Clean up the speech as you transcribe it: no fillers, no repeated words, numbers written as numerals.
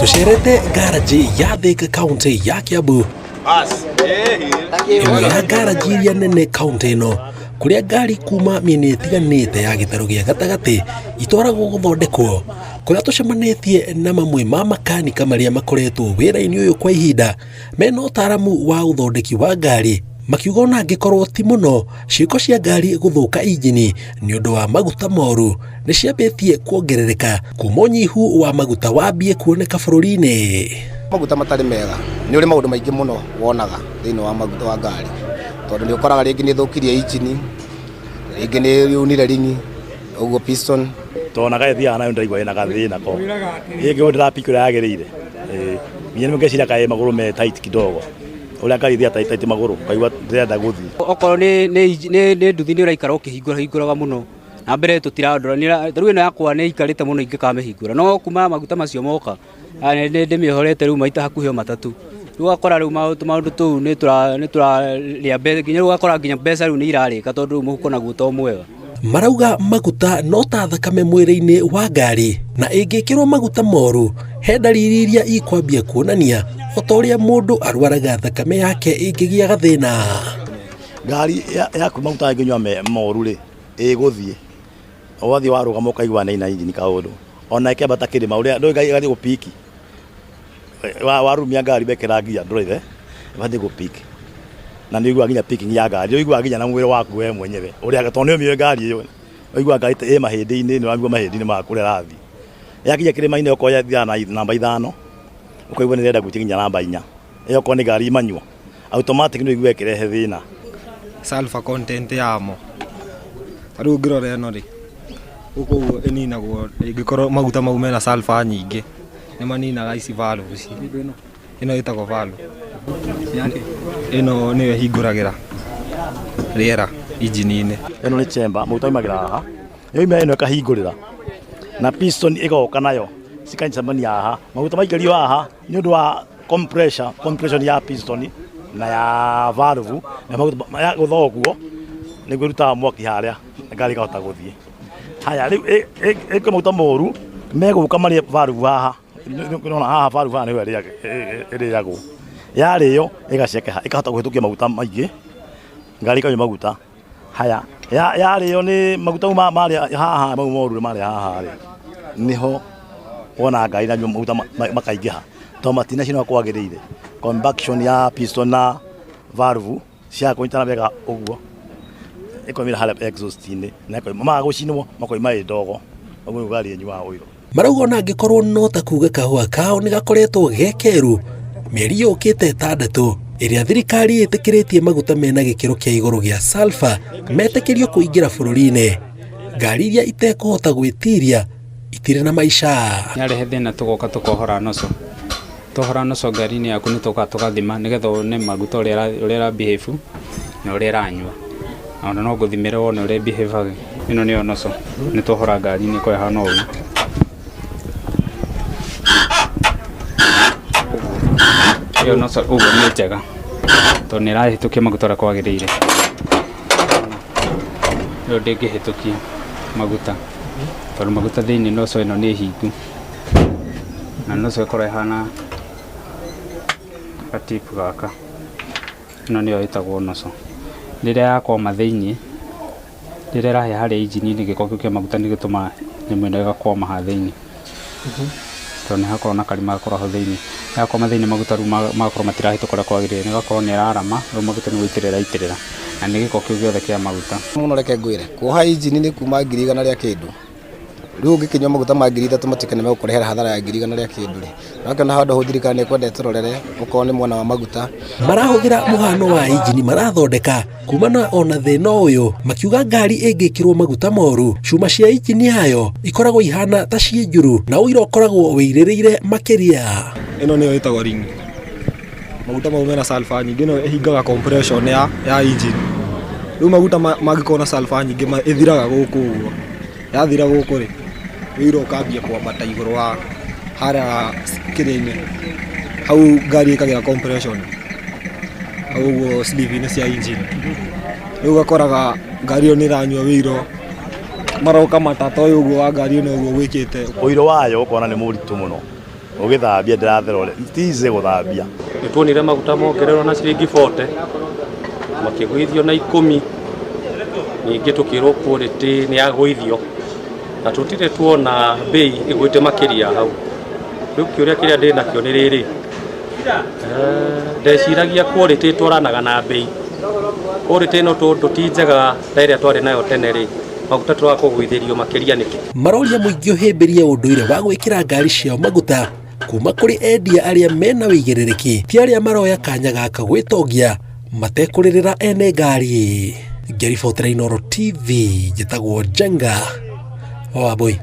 Tũcerete ngaraji ya Thika kaunti ya Kiambu, ĩmwe ya ngaraji iria nene kaunti ĩno, kũrĩa ngari kuma mĩena ĩtiganĩte ya gĩtarũ gĩa gatagatĩ itwaragwo gũthondekwo, kũrĩa tũcemanĩtie na mamwe ma makanika marĩa makoretwo wĩra-inĩ ũyũ kwa ihinda mena ũtaaramu wa ũthondeki wa ngari, makiuga ona angĩkorwo ti mũno, ciĩko cia ngari gũthũka injini nĩ ũndũ wa maguta moru nĩ ciambĩtie kuongerereka kuma ũnyihu wa maguta wambie kuoneka bũrũri-inĩ. Maguta matarĩ mega nĩ ũrĩ maũndũ maingĩ mũno wonaga thĩinĩ wa maguta wa ngari, tondũ nĩ ũkoraga rĩngĩ nĩ ĩthũkirie injini, rĩngĩ nĩ yunire ringi, ũguo piston. Tondũ ona ĩthiaga nayo ndĩraigua ĩna gathĩna ko ĩngĩ ndĩrapiki ũrĩa yagĩrĩire. Nginya nĩ ngeciria kaĩ magũrũ me tight kidogo, ũrĩa ngari ithiaga tight tight magũrũ kaigua ndĩrenda gũthiĩ. Okorwo nĩ nduthi nĩ ũraikara ũkĩhingũra hingũraga mũno, na mbere tũtirandora, rĩu ĩno yakwa nĩ ikarĩte mũno ingĩkamĩhingũra, no kuma maguta macio moka nĩ ndĩmĩohorete rĩu maita hakuhĩ o matatũ. Rĩu ũgakora rĩu maũndũ tũu nĩ tũrarĩa mbeca, nginya rĩu ũgakora nginya mbeca rĩu nĩ irarĩka tondũ rĩu mũhuko naguo to mwega. Marauga maguta no ta thakame mwĩrĩ-inĩ wa ngari, na ĩngĩkĩrwo maguta moru he ndariri iria ikwambia kuonania o ta ũrĩa mũndũ arwaraga thakame yake ĩngĩgĩa gathĩna. Ngari yaku maguta ĩngĩnyua moru rĩ, ĩgũthiĩ ũgathiĩ warũgama ũkaigua nĩ ina injini kaũndũ, ona ĩkĩambata kĩrĩma ũrĩa ndũĩ ngari ĩgathiĩ gũpiki, warumia ngari wekĩra ngia ndũraire ĩbathiĩ gũpiki, na nĩ ũiguaga nginya picking ya ngari, nĩ ũiguaga nginya na mwĩrĩ waku we mwenyewe ũrĩa, tondũ nĩ ũmĩũĩ ngari ĩyo, ũiguaga ngari ĩ mahĩndĩ-inĩ, nĩ ũraigua mahĩndĩ-inĩ maku ũrĩa ĩrathiĩ. Yakinya kĩrĩma-inĩ okorwo yathiaga na namba 5, ũkaigua nĩ ĩrenda gwĩtia nginya namba 4, ĩyo okorwo nĩ ngari manual, automatic nĩ ũiguaga ĩkĩrehe thĩna. Sulfur content yamo, ta rĩu ũngĩrora ĩno rĩ, gũkũ ũguo ĩninagwo ĩngĩkorwo maguta mau mena sulfur nyingĩ, nĩ maninaga ici valve ici. Ĩno ĩtagwo valve. Ĩno nĩyo ĩhingũragĩra rĩera injini-inĩ. Ĩno nĩ chamber, maguta maumagĩra haha, yoimĩra ĩno ĩkahingũrĩra na piston ĩgoka nayo cikacemania haha, maguta maikĩrio haha nĩ ũndũ wa compression ya piston na ya valve, na maguta ya gũtha ũguo nĩguo ĩrutaga mwaki harĩa ngari ĩkahota gũthiĩ. Haya rĩu ĩkĩ maguta moru megũka marĩe valve haha, nĩũrona haha valve haha nĩho ĩrĩagwo, yarĩo ĩgacekeha ĩkahota kũhĩtũkia maguta maingĩ, ngari ĩkanyua maguta. Haya yarĩo nĩ maguta mau marĩa haha mau moru marĩa haha rĩ, nĩho wona ngari inanyua maguta makaingĩha, tondũ matinacina kwagĩrĩire. Combustion ya piston na valve cia kũnyitana wega ũguo, ĩkoimĩra harĩa exhaust-inĩ, na ĩkoima maga gũcinwo makoima ĩ ndogo, ũguo nĩguo ngari ĩnyuaga ũiro. Marauga ona angĩkorwo no ta kuga kahũa kao nĩ gakoretwo ge keru mĩeri yũkĩte ĩtandatũ ĩrĩa thirikari ĩtĩkĩrĩtie maguta mena gĩkĩro kĩa igũrũ gĩa sulfur metĩkĩrio kũingĩra bũrũri-inĩ, ngari iria itekũhota gwĩtiria itirĩ na maica. Yarehe thĩna tũgoka tũkohora noco, twohora noco ngari-inĩ yaku nĩ tũkaga tũgathima nĩgetha wone maguta ũrĩa ĩra behave na ũrĩa ĩranyua, ona no ngũthimĩre wone ũrĩa ĩ behave. Ĩno nĩyo noco, nĩ twohora ngari-inĩ ĩkorwo ĩhana ũguo. Ĩyo noco ũguo nĩ njega tondũ nĩ ĩrahĩtũkia maguta ũrĩa kwagĩrĩire. Ĩyo ndĩngĩhĩtũkia maguta tondũ maguta thĩinĩ noco ĩno nĩ hingu na noco ĩkoragwo ĩhana gatip gaka. Ĩno nĩyo ĩtagwo noco. Rĩrĩa yakwama thĩinĩ, rĩrĩa ĩrahĩa harĩa injini-inĩ gĩko kĩu kĩa maguta nĩ gĩtũmaga nyamũ ĩno ĩgakwama haha thĩinĩ, tondũ nĩ hakoragwo na karima gakoragwo hau thĩinĩ. Yakwama thĩinĩ maguta rĩu magakorwo matirahĩtũka ũrĩa kwagĩrĩire, na ĩgakorwo nĩ ĩrarama, rĩu maguta nĩ gũitĩrĩra ĩraitĩrĩra, na nĩ gĩko kĩu gĩothe kĩa maguta. Mũno reke ngwĩre, kuoha injini nĩ kuma 100,000 rĩa kĩndũ. Rĩu ũngĩkĩnyua maguta ma 3,000 matuĩke nĩ megũkũrehera hathara ya 100,000 rĩa kĩndũ rĩ, ũrakĩona handũ hau thirikari nĩ ĩkwenda ĩtũrorere okorwo nĩ mwena wa maguta. Marahũthĩra mũhano wa injini marathondeka kumana ona thĩna ũyũ, makiuga ngari ĩngĩkĩrwo maguta moru, cuma cia injini yayo ikoragwo ihana ta ciĩ njuru na ũira ũkoragwo wĩirĩrĩire makĩria. Ĩno nĩyo ĩtagwo ring. Maguta mau mena sulfur nyingĩ, ĩno ĩhingaga compression ya engine. Rĩu maguta mangĩkorwo na sulfur nyingĩ ĩthiraga gũkũ ũguo, yathira gũkũ rĩ, ũira ũkambia kwambata igũrũ wa harĩa kĩrĩa-inĩ, hau ngari ĩkagĩra compression, hau ũguo sleeve-inĩ cia engine. Rĩu ũgakoraga ngari ĩyo nĩ ĩranyua ũiro, maroka matata ũyũ ũguo wa ngari ĩno ũguo gwĩkĩte. Ũiro wayo ũkona nĩ mũritũ mũno. Ũgĩthambia ndĩrathera ũrĩa ti easy gũthambia. Nĩ tuonire maguta mongererwo na ciringi 40, makĩgũithio na 10, ningĩ tũkĩrwo quality nĩ yagũithio, na tũtirĩ tuona mbei ĩgũĩte makĩria hau. Rĩu kĩũria kĩrĩa ndĩ nakĩo nĩ rĩrĩ, ndeciragia quality ĩtwaranaga na mbei. Quality ĩno tondũ ti njega ta ĩrĩa twarĩ nayo tene rĩ, maguta tũraga kũgũithĩrio makĩria nĩkĩ? Maroria mũingĩ ũhĩmbĩrie ũndũire wa gwĩkĩra ngari ciao maguta kuma kũrĩ endia arĩa mena wĩigĩrĩrĩki, ti arĩa maroya kanya gaka gwĩtongia matekũrĩrĩra ene ngari. Ngĩribotera Inooro TV, njĩtagwo Njenga wa Wambui.